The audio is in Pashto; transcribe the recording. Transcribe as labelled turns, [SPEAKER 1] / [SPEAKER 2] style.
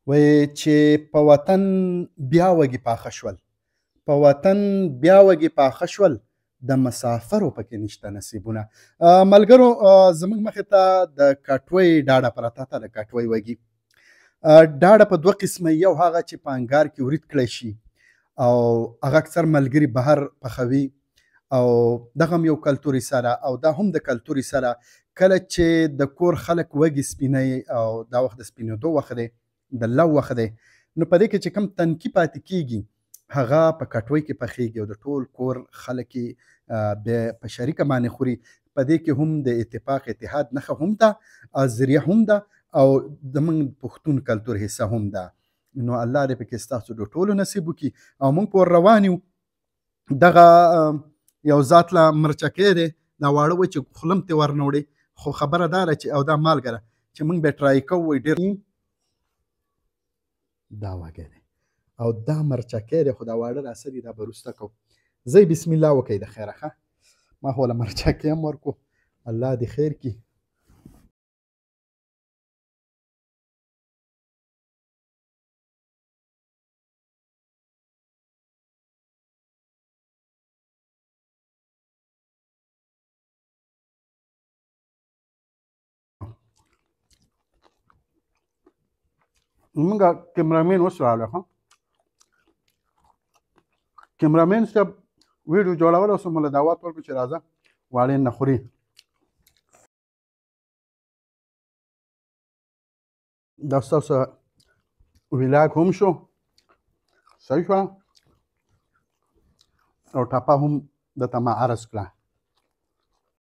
[SPEAKER 1] وایي چې په وطن بیا وږي پاخه شول، په وطن بیا وږي پاخه شول، د مسافرو پکې نشته نصیبونه. ملګرو، زموږ مخې ته د کټوۍ ډاډه پرته ده، د کټوۍ وږي ډاډه په دوه قسمه، یو هغه چې په انګار کې ورید کړی شي او هغه اکثر ملګري بهر پخوي، او دغه هم یو کلتوري سره، او دا هم د کلتوري سره کله چې د کور خلک وږي سپینوي، او دا وخت د سپینېدو وخت دی، د لو وخت دی، نو په دې کې چې کوم تنکي پاتې کېږي هغه په کټوۍ کې پخېږي او د ټول کور خلک یې بیا په شریکه باندې خوري. په دې کې هم د اتفاق اتحاد نښه هم ده، ذریعه هم ده، او د موږ پښتون کلتور حصه هم ده. نو الله دې پکې ستاسو د ټولو نصیب وکړي. او موږ په ور روان یو، دغه یو ذات له مرچکی دی، دا واړه وایي چې خولم ترې ورنه وړي، خو خبره دا ده چې او دا مالګه ده چې موږ به ټرای کوو، وایي ډېر دا وږی دی او دا مرچکی دی، خو دا واړه راسره دي، دا به وروسته کوو. زه یې بسم الله وکړئ د خیره. ښه، ما خو له مرچکی هم ورکړو، الله دې خیر کړي. موږ کیمرامین اوس راغلی، ښه کیمرامین صاحب ویډیو جوړول، اوس مو له دعوت ورکړو چې راځه واړې نه خوري. دا ستاسو ویلاګ هم شو، صحیح شوه، او ټاپه هم درته ما عرض کړه.